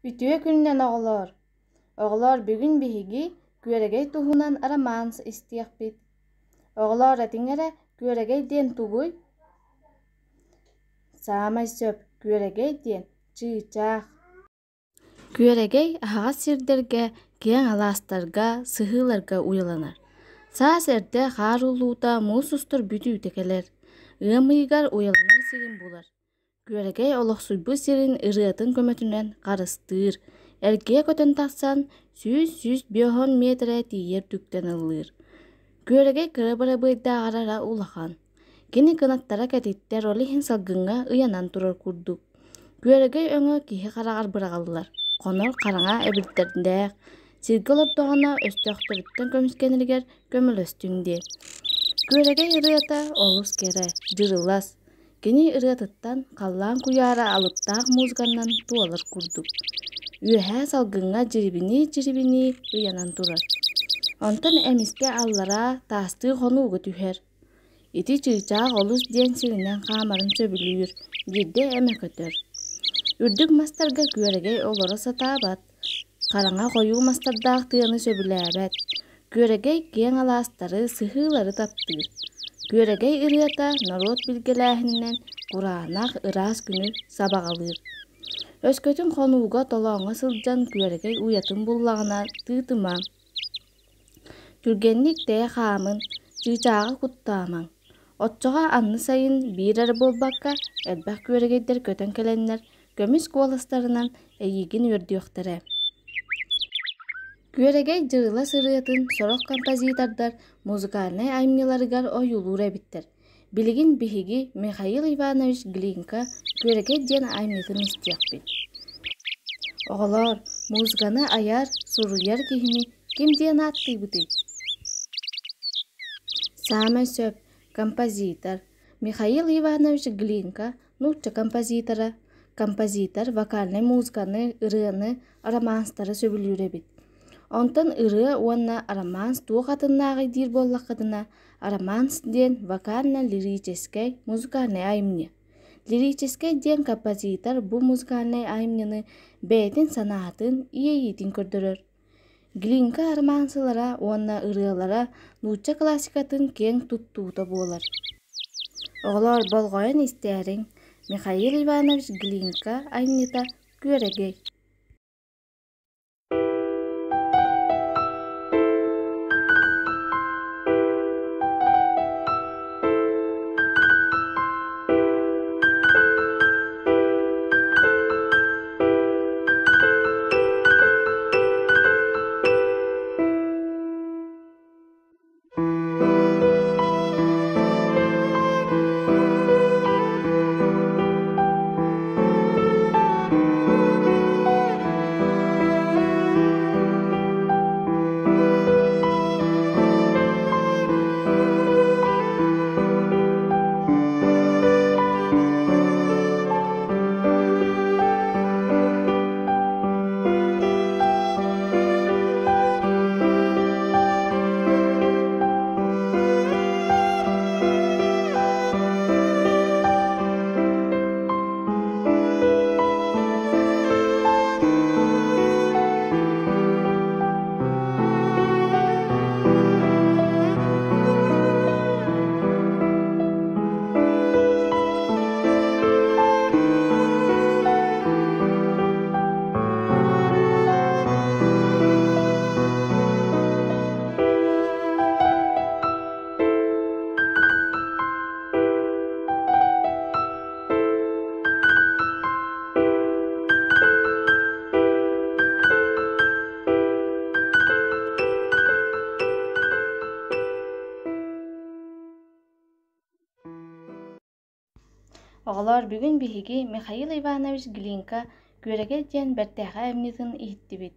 Үтүө күнүнэн оҕолоор! Оҕолоор, бүгүн биһиги Күөрэгэй туһунан романс истиэхпит. Оҕолоор, этиҥ эрэ, Күөрэгэй диэн тугуй? Саамай сөп, Күөрэгэй диэн чыычаах. Күөрэгэй аһаҕас сирдэргэ, киэҥ алаастарга, сыһыыларга уйаланар. Саас эрдэ хаар ууллуута муус устар бүтүүтэ кэлэр. Ыам ыйыгар уйаланар сирин булар. Күөрэгэй олохсуйбут сирин ырыатын көмөтүнэн харыстыыр, эргийэ көтөн тахсан 100-150 миэтэрэ тиийэр түктэн ыллыыр. Күөрэгэй кыра бырабыайдааҕар эрэ улахан. Кини кынаттара кэтиттэр, ол иһин салгыҥҥа ыйанан турар курдук. Күөрэгэй өҥө киһи хараҕар быраҕыллар, хонор хараҥа эбирдэрдээх, сиргэ олордоҕуна өстөөхтөрүттэн көмүскэнэригэр көмөлөстүн диэн. Күөрэгэй ырыата олус кэрэ, дьырылас, Кини ырыатыттан халлаан куйаара алыптаах музыканнан туолар курдук, үөһээ салгыҥҥа дьирибинии-дьирибинии ыйанан турар. Онтон эмискэ аллараа таастыы хонууга түһэр. Ити чыычаах олус диэн сиринэн хаамарын сөбүлүүр, биирдэ эмэ көтөр. Үрдүк мастарга күөрэгэй олоро сатаабат, Хараҥа хойуу мастардаах тыаны сөбүлээбэт, күөрэгэй киэҥ алаастары, сыһыылары таптыыр. Күөрэгэй ырыата норуот билгэлээһининэн кураанах, ыраас күнү сабаҕалыыр. Өскөтүн хонууга, толооҥҥо сылдьан күөрэгэй уйатын буллаҕына тыытыма, түргэнник тэйэ хаамын, чыычааҕы куттаамаҥ. Оччоҕо анны сайын биир эрэ буолбакка, элбэх күөрэгэйдэр көтөн кэлэннэр көмүс куоластарынан эйиигин үөрдүөхтэрэ. Күөрэгэй дьырылас ырыатын сорох композитордар музыкальнай айымньыларыгар ойуулуур эбиттэр. Билигин биһиги Михаил Иванович Глинка «Күөрэгэй» диэн айымньытын истиэхпит. Оҕолоор, музыканы айар, суруйар киһини ким диэн ааттыыбытый? Саамай сөп, композитор. Михаил Иванович Глинка нуучча композитора, композитор вокальнай музыканы, ырыаны, романстары сөбүлүүр эбит. Онтон ырыа уонна романс туох атыннааҕый диир буоллаххытына, романс диэн вокально-лирическэй музыкальнай айымньы. Лирическэй диэн композитор бу музыкальнай айымньыны бэйэтин санаатын, иэйиитин көрдөрөр. Глинка романсылара уонна ырыалара нуучча классикатын киэҥ туттуута буолар. Оҕолоор, болҕойон истээриҥ, Михаил Иванович Глинка айымньыта «Күөрэгэй» Оҕолоор, бүгүн биһиги Михаил Иванович Глинка «Күөрэгэй» диэн бэртээхэй айымньытын иһиттибит.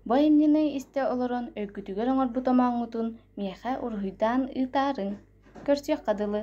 Бу айымньыны истэ олорон өйгүтүгэр оҥорбут омооҥҥутун миэхэ уруһуйдаан ыытаарыҥ. Көрсүөххэ дылы.